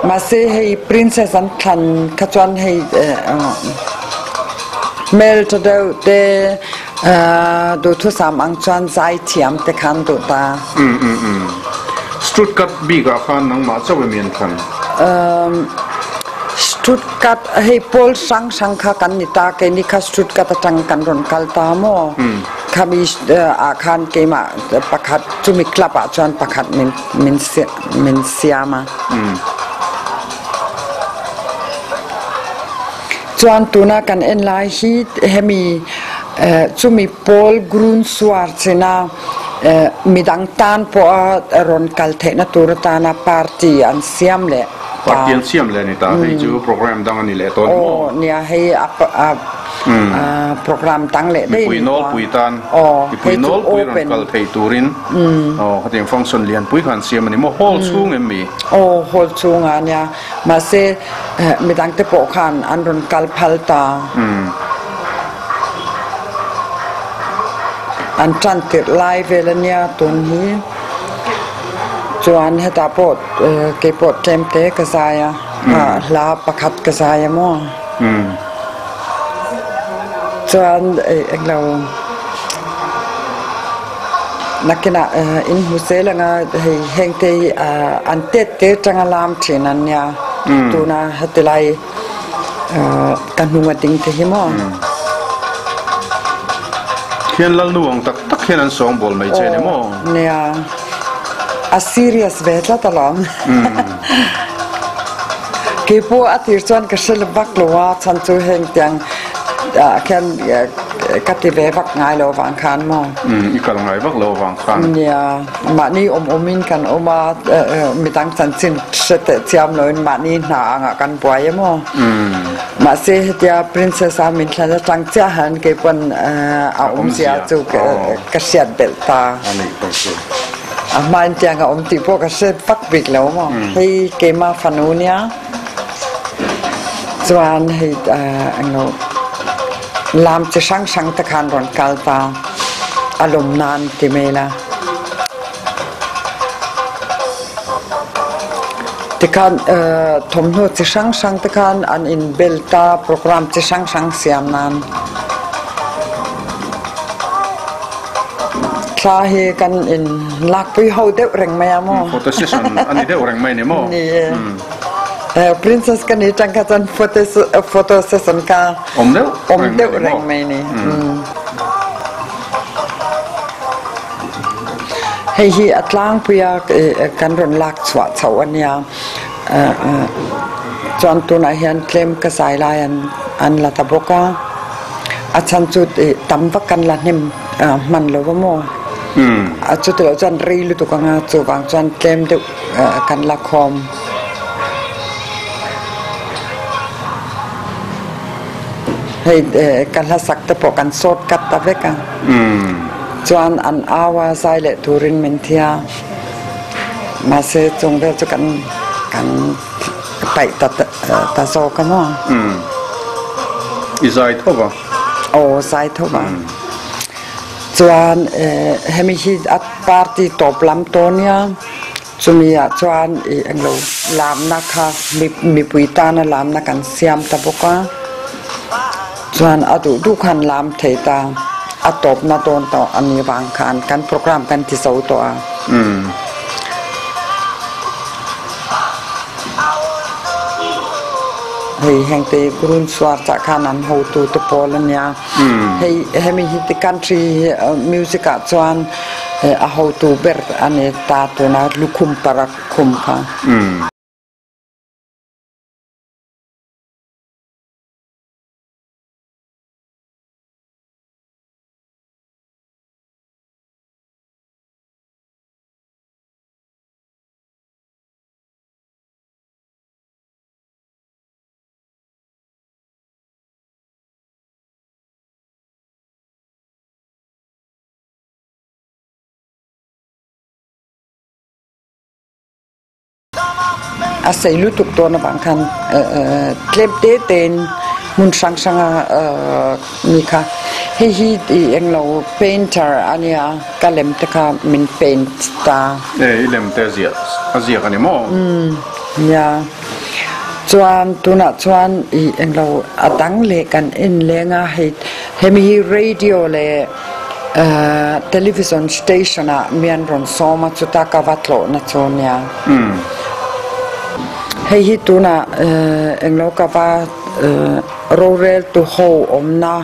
Mahse hei princess an thlan kha chuan hei hmeltha deuh te duhthusam ang chuan zaithiam te kha an duh ta. Stuttgart bik ah khan nangmah chauh em i an thlan? Stuttgart hei pawl hrang hrang kha kan ni ta keini kha Stuttgart atang kan rawn kal ta maw? Khami ah khan keimah pakhat chumi club ah chuan pakhat min min min siam a. Chuan tuna kan en lai hi hemi chumi pawl grun suar china midang tan pawha rawn kal theihna tur atana party an siam leh ta. Party an siam leh a ni ta. Hei chu program dang a ni leh tawh a ni maw? Aw nia hei a program dang leh daih Mipui nawlpui tan mipui nawlpui rawn kal thei turin aw khatiang function lianpui kha an siam a ni maw? Hall chhung em mi? Aw hall chhungah a nia. Mahse midang te pawh khan an rawn kal phal ta. An tan tirh lai vel a nia tun hi. Chuan hetah pawh keipawh tlem te ka zai a, hla pakhat ka zai a maw. Chuan englo nakinah in hmu zel anga hei heng te hi an tet te atanga lam thin an nia tuna heti lai ka hnung a ding te hi maw. Khian Lalnu ang tak tak hian an sawngbawl mai che ni maw? Nia a serious ve tlat alawm. Kei pawh a tir chuan ka hre vak lo a, chhan chu heng tiang ah khian ka ti ve vak ngai lo vang khan maw? I kal ngai vak lo vang khan. Nia, mahni awm awmin kan awm a, midang chanchin hre teh chiam loin mahni hna angah kan buai em aw. Mahse hetia Princess a min thlan atang chiah han kei pawn a awmzia chu ka hriat belh ta. A nih pawh chu. A hmain tiang a awm tih pawh ka hre vak bik lo maw. Hei keimah fanu nia. Chuan hei englo lam chi hrang hrang te khan rawn kal ta. A lawm nan ti mai la. Tikhan thawmhnaw chi hrang hrang te khan an in bel ta program chi hrang hrang siam nan. Thla hi kan in lakpui ho deuh reng mai a maw? Photo session a ni deuh reng mai ni maw? Ni e. Princess ka ni tang kha chuan photo session kha awm deuh awm deuh reng mai ni. Hei hi a tlangpui a kan rawn lak chhuah chhoh a nia. Chuan tunah hian tlem ka zai lai an la ta bawk a. A chhan chu tam vak kan la hnem hman lo va maw? A chuti loh chuan rei lutuk anga chuvang chuan tlem deuh kan la khawm. Hei ka hlasak te pawh kan sawt kat ta vek a. Chuan an au a zai leh turin min thi a. Mahse chung vel chu kan kan paih ta ta zawk a maw? I zai tho va? Aw zai tho va. Chuan hemi hi a party tawp lam tawh nia chumi ah chuan i englo lamna kha mipui tana lamna kan siam ta bawk a. Chuan a duh duh khan lam thei ta, a tawpna dawn tawh a ni vang khan kan program kan ti zo tawh a. Hei heng te Grun Suar chah khan an hotu te pawl a nia. Hei hemi hi ti country music ah chuan a hotu ber a ni ta tuna lukhum parak khum kha. A sei lutuk dawn avang khan tlem te tein hmun hrang hranga mi kha hei hi englo painter a nia ka lem te kha min paint ta. E i lem te a ziah a ziak a ni maw? Nia. Chuan tunah chuan ih englo a dang leh kan en leng a, hei hemi hi radio leh television station ah mi an rawn sawm a chuta ka va tlawhna chu nia. Hei hi tunah englo ka va rorel tu ho awmna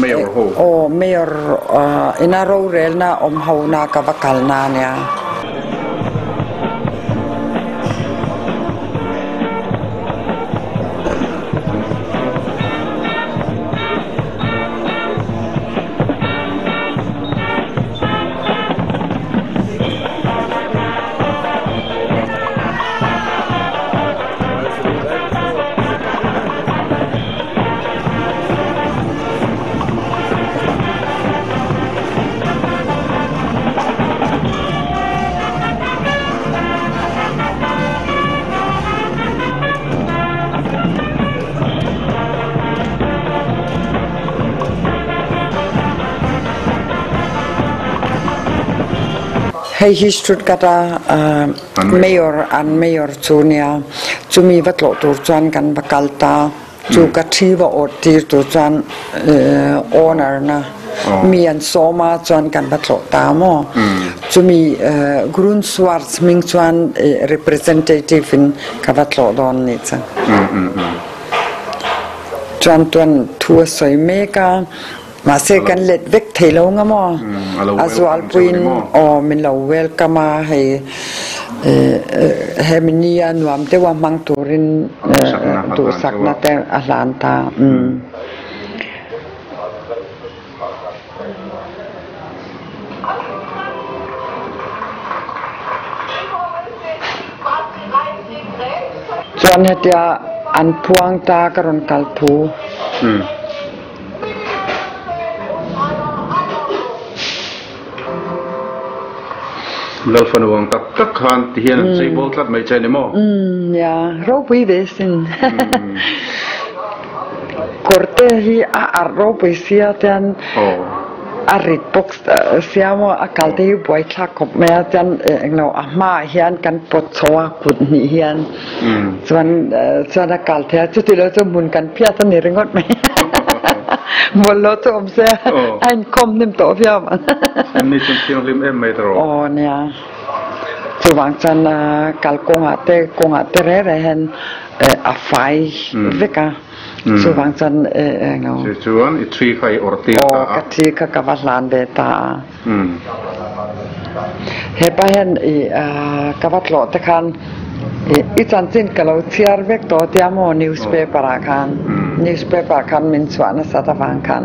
Mayor ho. Aw mayor ina rorelna awm ho na ka va kalna nia. Hei hi Stuttgart a mayor an mayor chu nia chumi va tlawh tur chuan kan va kal ta. Chu ka thi va awt tir tur chuan owner na mi an sawm a chuan kan va tlawh ta maw. Chumi Grunschwarz hming chuan representative in ka va tlawh dawn nih chu. Chuan tuan thu a sawi mek a. Mahse kan let vek thei lo nga maw? A zualpuiin aw min lo welcome a, hei hemi nia nuam deuha hmang turin duhsakna te a hlan ta. Chuan hetia an phuang ta ka rawn kal thu. Lalfanu ang tak tak khan ti hian an chei bawl tlat mai che ni maw? Umm nia, ropui ve sin. Kawrte hi a arh ropui sia chuan a rit bawk sia maw a kal te hi buaithlak khawp mai a chuan englo a hmaah hian kan pawt chho a kut hnih hian. Chuan chuan a kal thei a, chuti lo chu hmun kan phiat a ni ringawt mai. Bawlhhlawh chu awm se a inkhawm hnem tawh viau ang. Anni chuan thianghlim em mai ta rawh. Aw nia, chuvang chuan kal kawngah te kawngah te reh reh hian a fai vek a, chuvang chuan eng emaw. Chu chuan i thi kha i awrh tir ta a. Aw ka thi kha ka va hlan ve ta a. Hepa hian i ka va tlawh te khan i chanchin ka lo chhiar vek tawh tia maw newspaper ah khan newspaper ah khan min chhuah nasat avang khan.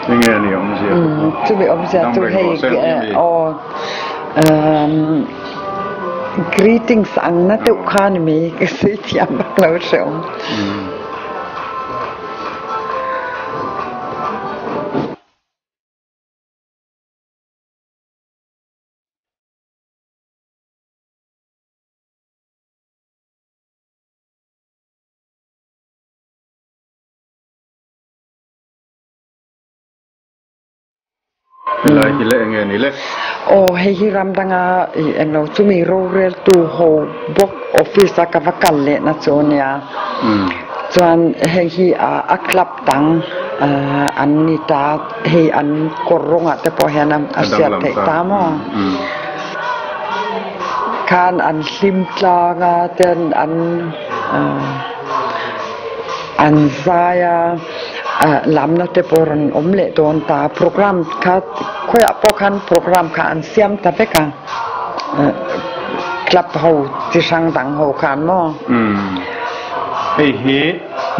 Enge a ni awmzia chu kha? Chumi awmzia chu hei aw greetings ang na deuh kha ni mai ka sawi thiam vak lo hrehawm. Helai hi le enge ni le? Aw hei hi ram danga englo chumi roreltu ho bawk office a ka va kal leh na chu ania. Chuan hei hi a club dang an ni ta hei an kawr rawngah te pawh hian a hriat theih ta maw? Khan an hlim tlang a ten an An zai a, lamna te pawh rawn awm leh dawn ta. Program kha khawiah pawh khan program kha an siam ta vek a, club ho chi hrang dang ho khan maw. Umm hei hi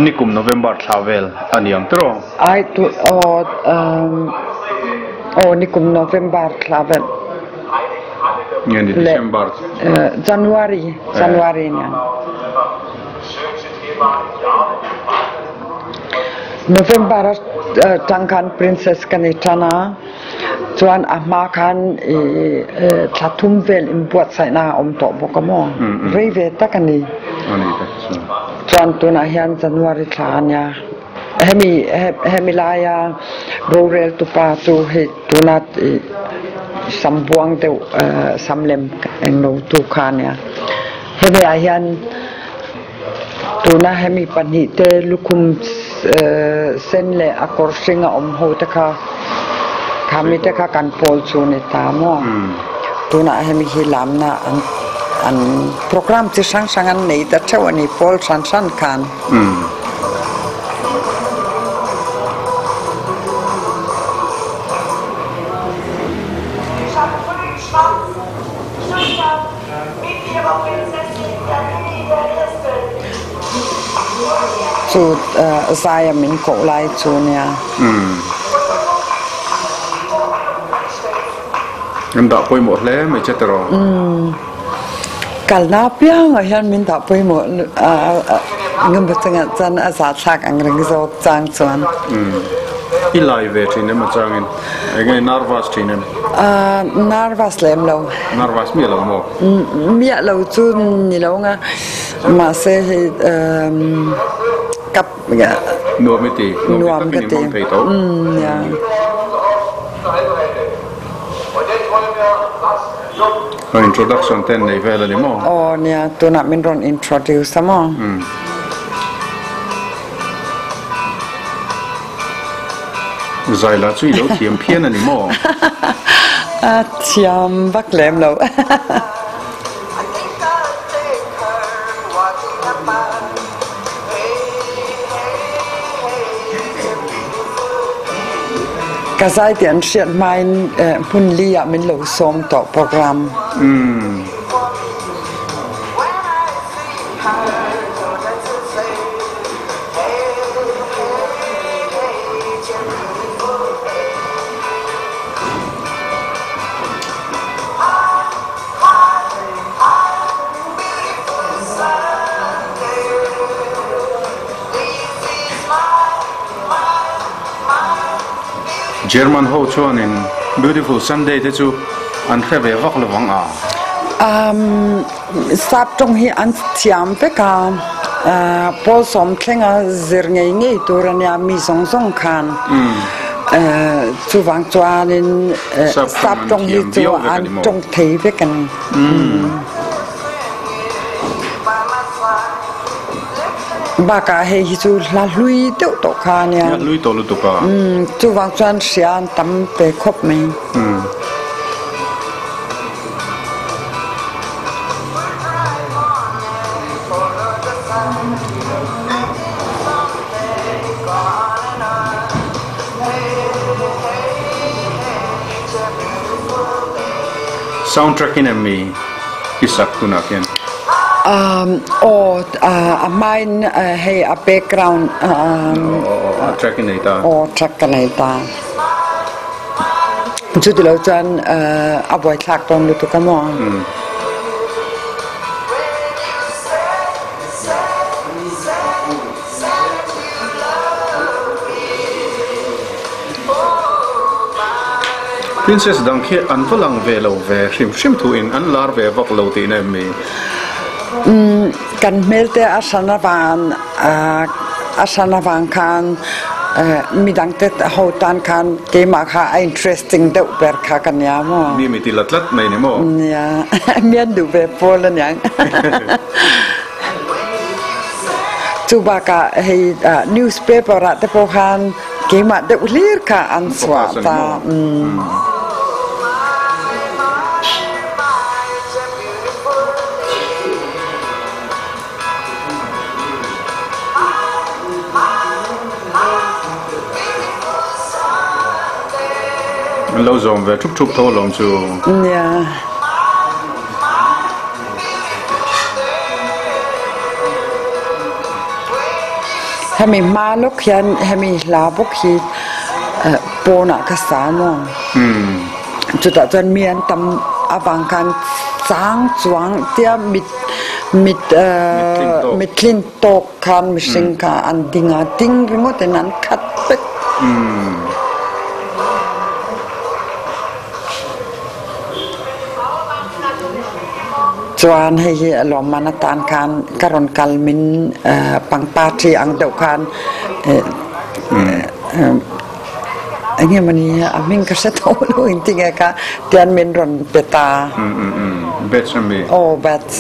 nikum November thla vel a ni ang tiraw? Ai tu aw aw nikum November thla vel. Nge ni December? January January a ni ang. November atang khan princess ka nei tan a, chuan a hma khan thla thum vel inbuatsaihna a awm tawh bawk a maw, rei ve tak a ni. Chuan tunah hian January thla a nia. Hemi hemi laia rorel tupa chu hei tuna ih sam buang deuh sam lem englo tu kha a nia. Hemi ah hian tuna hemi pahnih te lukhum sen leh a kawr hring a awm ho te kha khami te kha kan pawl chu a ni ta maw? Tunah hemi hi lamna an an program chi hrang hrang an nei ta theuh a ni pawl hran hran khan. Chu zaia min koh lai chu nia. An dah pawimawh hle mai che tiraw? Kalna piangah hian min dah pawimawh engemaw chungah chuan a zahthlak ang reng zawk chang chuan. I lai ve thin em a changin? Enge nervous thin em? Nervous lem lo. Nervous miah lo maw? Miah lo chu ni lo nga mahse hei kap Nuam i ti. Nuam ka ti. Introduction te an nei vel a ni maw? Aw nia, tunah min rawn introduce a maw? Zaila chu i lo thiam phian a ni maw? A thiam vak lem lo. Ka zai ti an hriat hmain hmun li ah min lo sawm tawh program. German ho chuanin Beautiful Sunday te chu an hre ve vak lovang a. Sap tawng hi an thiam vek a, Paul sawm thlenga zir ngei ngei tur a nia mi zawng zawng khan. Chuvang chuanin sap tawng hi chu an tawng thei vek a ni. Bakah hei hi chu hla hlui deuh tawh kha a nia. Hla hlui tawh lutuk a. Chuvang chuan hria an tam ve khawp mai. Soundtrack in em mi i sak tunah khian? Aw, a hmain hei a background. Aw, track i nei ta. Aw, track ka nei ta. Chutilo chuan a buaithlak dawn lutuk a maw? Princess dang khi an va lang ve lo ve hrim hrim thu in an lar ve vak lo tihna em ni? Kan hmel te a hran avang a hran avang khan midang te ho tan khan keimah kha a interesting deuh ber kha ka nia maw? Mi mi ti la tlat mai ni maw? Nia, mi an duh ve pawl aniang. Chu bakah hei newspaper ah te pawh khan keimah deuh hlir kha an chhuah ta. An lo zawm ve thup thup tho alawm chu. Nia. Hemi hma lawk hian hemi hla bawk hi pawnah ka sa maw? Chutah chuan mi an tam avang khan chang chuang tia mit mit mittlin tawk khan mihring kha an ding a, ding ringawt in an khat vek. Chuan hei hi a lawmman atan khan ka rawn kal min pangpar ṭhi ang deuh khan. Enge mawni a hming ka hre tawh lo engtinge kha tian min rawn pe ta. Batch a mi? Aw batch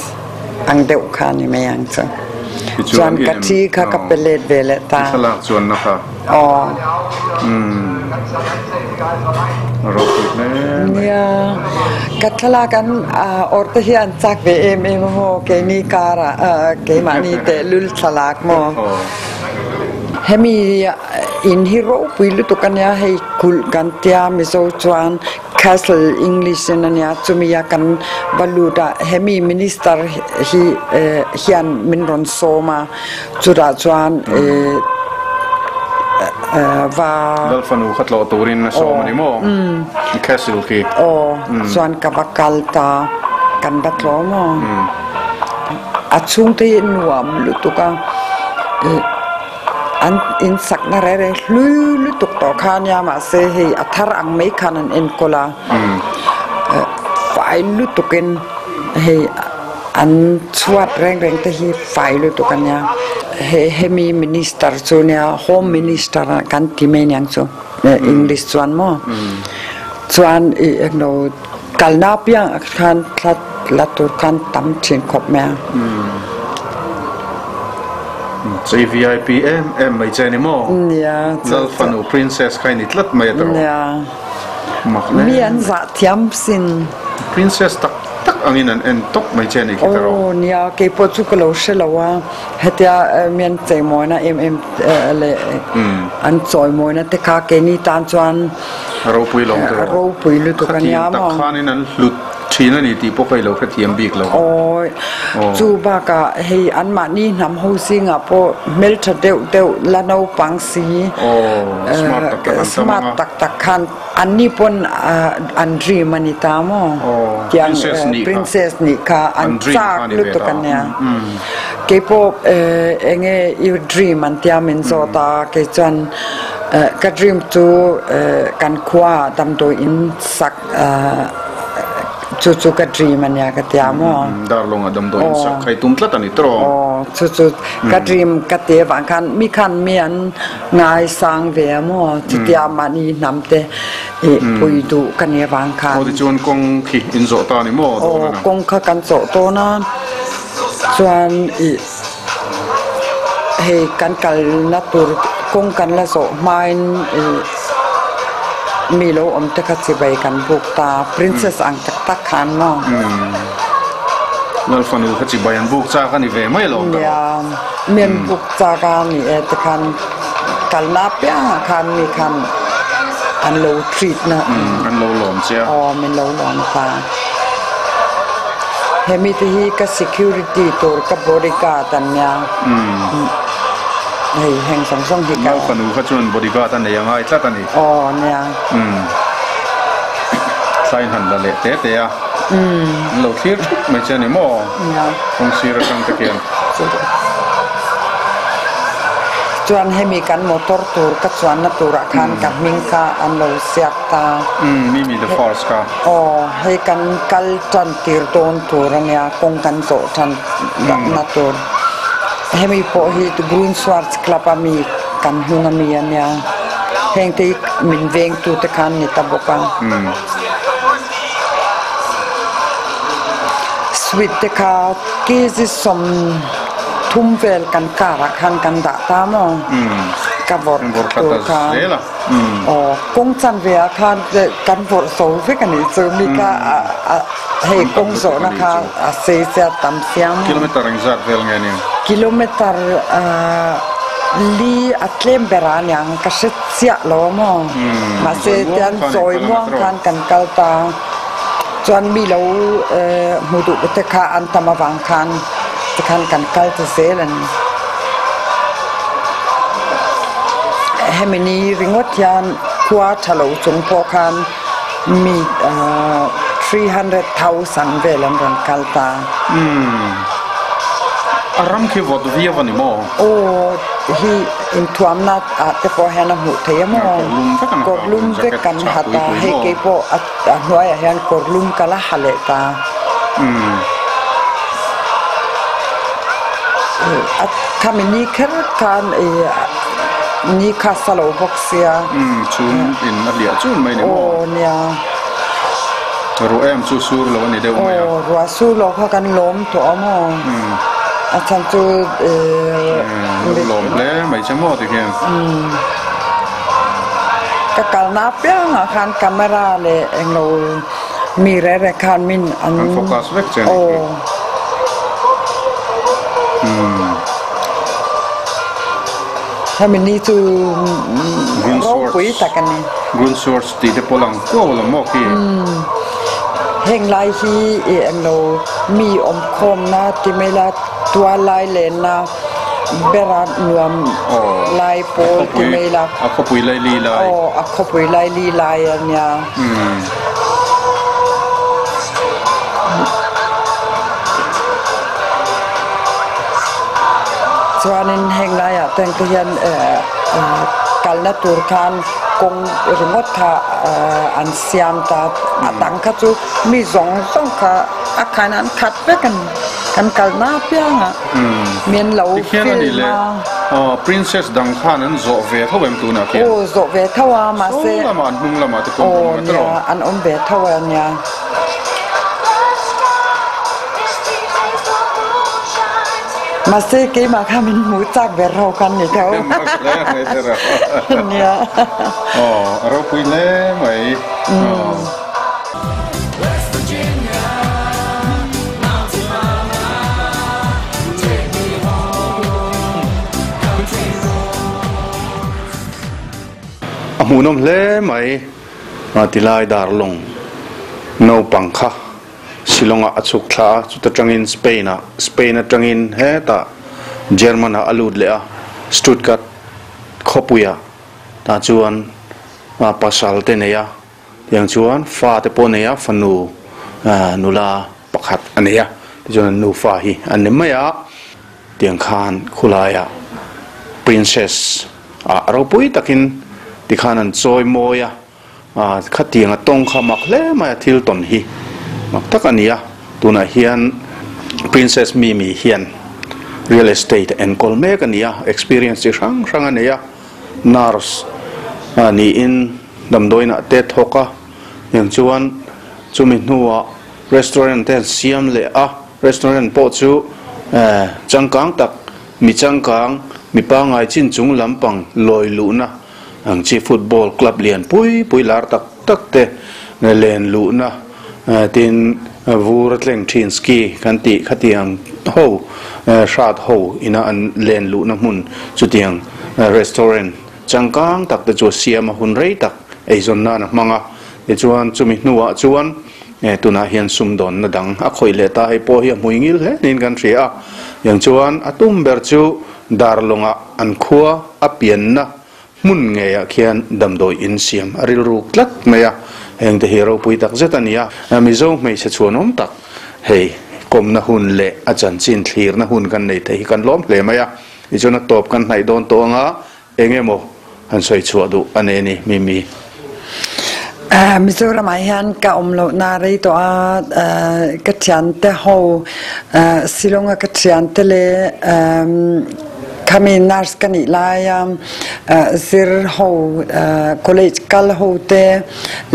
ang deuh kha ni mai ang chu. Chuan ka thi kha ka pe let ve leh ta. I thlalak chuanna kha? Aw. A ropui hle mai. Nia, ka thlalak an awr te hi an chak ve em em a maw keini karah keimahni tehlul thlalak maw. Hemi In hi ropui lutuk a nia, hei kulh kan tia Mizo chuan Castle English in a nia, chumi a kan va lut a, hemi Minister hi hian min rawn sawm a, chutah chuan va. Lalfanu kha tlawh turin a sawm a ni maw? Castle khi. Aw, chuan ka va kal ta, kan va tlawh maw? A chhungte hi nuam lutuk a. An insakna reng reng hlui lutuk tawh kha ania mahse hei a thar ang mai khan an enkawl a, fai lutukin hei an chhuat reng reng te hi fai lutuk ania. Hemi minister chu nia home minister kan ti mai aniang chu english chuan maw chuan ih englo kalna apiang ah khan thla la tur khan tam thin khawp mai a. Chei vip em em mai che ni maw? Nia. Lalfanu princess kha i ni tlat mai a tawh. Nia. Mak hle. Mi an zah thiam sin. Princess tak tak angin an en tawp mai che ni khi tawh. Aw nia keipawh chu ka lo hre lo a hetia mi an cheimawina em em leh an chawimawina te kha keini tan chuan Ropui lo ang tawh. Ropui lutuk a nia maw. Khatiang tak khanin an hlut. Thin a ni tih pawh ka i lo hrethiam bik lo. Awi, chu bakah hei anmahni hnam ho zingah pawh hmeltha deuh deuh la naupang si, smart tak tak khan anni pawn an dream a ni ta maw? Tiang princess nih kha an chak lutuk a nia. Keipawh enge i dream an tia min zawt a, kei chuan ka dream chu kan khua damdawi in sak Chu chu ka dream a nia ka ti a maw? Darlawng a damdawi in sak khai tum tlat a ni tawh. Aw, chu chu ka dream ka ti avang khan mi khan mi an ngaisang ve a maw? Chutia mahni hnam te i pui duh ka ni avang khan. Aw tichuan kawng khi in zawh ta a ni maw? Aw, kawng kha kan zawh tawn a, chuan i hei kan kalna tur kawng kan la zawh hmain i mi lo awm te kha chibai kan buk ta princess ang tak tak khan maw. Lal fanu kha chibai an buk chak a ni ve mai lo ta. Nia mi an buk chak a ni e tikhan kalna apiangah khan mi khan an lo treat na. An lo lawm che a. Aw min lo lawm ta. Hemi te hi ka security tur ka bodyguard an nia. Hei heng zawng zawng hi ka. Nau fanu kha chuan bodyguard a nei a ngai tlat a ni. Aw nia. Thlain han la leh te te a. An lo thlir thup mai che a ni maw? Nia. Kawng sir atang te khian. Chuan hemi kan motor tur ka chuanna turah khan ka hming kha an lo siak ta. Mimi the first kha. Aw, hei kan kal tan tir dawn tur a nia, kawng kan zawh tan na tur. Hemi pawh hi Green Swartz Club a mi kan hnung a mi a nia. Heng te hi min vengtu te khan ni ta bawk a. Sweet te kha kg 30 vel kan car ah khan kan dah ta maw? Ka vawrh tur kha. Aw, kawng chanve ah khan kan vawrh zo vek a nih chu mi kha hei kawng zawhna kha a sei sia tam sia maw? Kilometer engzat vel nge ni? Kilometer li a tlem ber a niang ka hre chiah lo a maw? Mahse tian chawi muang khan kan kal ta. Chuan mi lo hmu duh te kha an tam avang khan tikhan kan kal ta zel a ni. Hemi ni ringawt hian khua tha lo chung pawh khan mi 300,000 vel an rawn kal ta. A ram khi vawt viau a ni maw? Aw, hi inthuamna ah te pawh hian a hmuh theih a maw? Kawrlum vek kan ha ta, hei keipawh a. A hnuaiah hian kawrlum ka la ha leh ta. A khami ni kher khan i Ni kha sa lo bawk sia. Umm chhum in a hliah chun mai ni maw? Aw nia. Ruah em chu sur lo a ni deuh mai a. Aw ruah sur lo kha kan lawm tawh a maw? A chhan chu eh. Lo lawm hle mai che maw tikhian. Umm ka kalna apiangah khan camera leh englo mi reh reh khan min an. An focus vek che a ni khi. Aw. Umm. Hemi ni chu ropui tak a ni. Green swords tih te pawh lang kuau lo maw khi? Heng lai hi i englo mi awmkhawmna ti mai la tual lai lenna bera nuam lai pawl ti mai la. A khawpui lai li lai. Aw a khawpui lai li lai a nia. Chuanin heng laiah te ang te hian kalna tur khan kawng ringawt kha an siam ta a dang kha chu mi zawng zawng kha a khan an khat vek a ni kan kalna apiangah min lo film a. Aw princess dang khan an zawh ve tho em tunah khian? Aw zawh ve tho a mahse. Saw lamah an hnung lamah te pawh an awm nia an awm ve tho a nia. Mahse keimah kha min hmuh chak ber ho khan ni tho. Nia. Aw a ropui hle mai. A hmuhnawm hle mai. Tilai Darlawng naupang kha Shillong-ah a chhuk thla a, chuta tangin Spain-ah, Spain atangin hetah German-ah a lut leh a, Stuttgart khawpuiah tah chuan pasal te nei a, tiang chuan fa te pawh nei a, fanu nula pakhat a nei a, tichuan an nufa hi an ni mai a, tiang khan khulaiah Princess ah ropui takin tikhan an chawi mawi a, khatiang a tawng kha mak hle mai a thil tawn hi mak tak a ni a, tunah hian Princess Mimi hian real estate a enkawl mek a ni a, experience chi hrang hrang a nei a, nurse niin damdawiinah te thawk a, tiang chuan chumi hnuah restaurant te an siam leh a, restaurant pawh chu changkang tak Mi changkang, mi pangngai chin chung lampang lawi luhna ang chi football club lian pui pui lar tak tak te len luhna tin vur a tleng thin ski kan tih khatiang ho hrat ho ina an len luhna hmun chutiang restaurant changkang tak te chu a siam a hun rei tak eizawn nan a hmang a tichuan chumi hnuah chuan Tunah hian sumdawnna dang a khawih leh ta hei pawh hi a hmui ngil hle niin kan hria a, tiang chuan a tum ber chu Darlawngah an khua a pianna hmun ngeiah khian damdawi in siam a rilruk tlat mai a, hengte hi ropui tak zet a ni a, Mizo hmeichhe chhuanawm tak hei kawmna hun leh a chanchin thlirna hun kan nei thei hi kan lawm hle mai a, tichuan a tawp kan hnaih dawn tawh anga Eng emaw han sawi chhuah duh a nei a ni, Mimi. Mizoramah hian ka awm lohna rei tawh a, ka thiante ho Shillong-a ka thiante leh khami nurse ka nih laia zir ho college kal ho te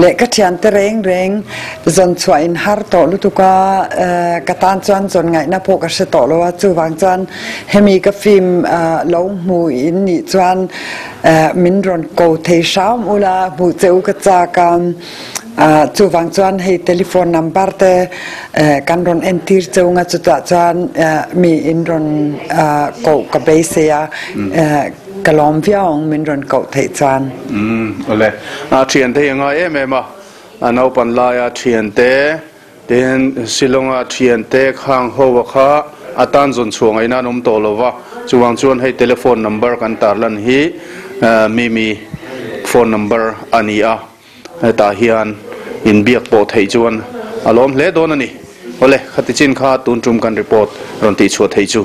leh ka thiante reng reng zawn chhuah in har tawh lutuk a, ka tan chuan zawn ngaihna pawh ka hre tawh lo a, chuvang chuan Hemi ka film lo hmu in nih chuan min rawn ko thei hram ula hmuh che u ka chak a, chuvang chuan hei telephone number te kan rawn entir cheu nga chutah chuan mi in rawn koh ka beisei a, ka lawm viau ang min rawn koh theih chuan. Umm awle, a thiante hi a ngai em em a, a naupan laia thiante Tin, Shillong-a thiante khang ho a kha a tan zawn chhuah ngaihna an awm tawh lo va, chuvang chuan hei telephone number kan tarlan hi Mimi phone number a ni a, hetah hian inbiak pawh theih chuan a lawm hle dawn a ni. Awle, khati chin kha tun tum kan report rawn tihchhuah theih chu.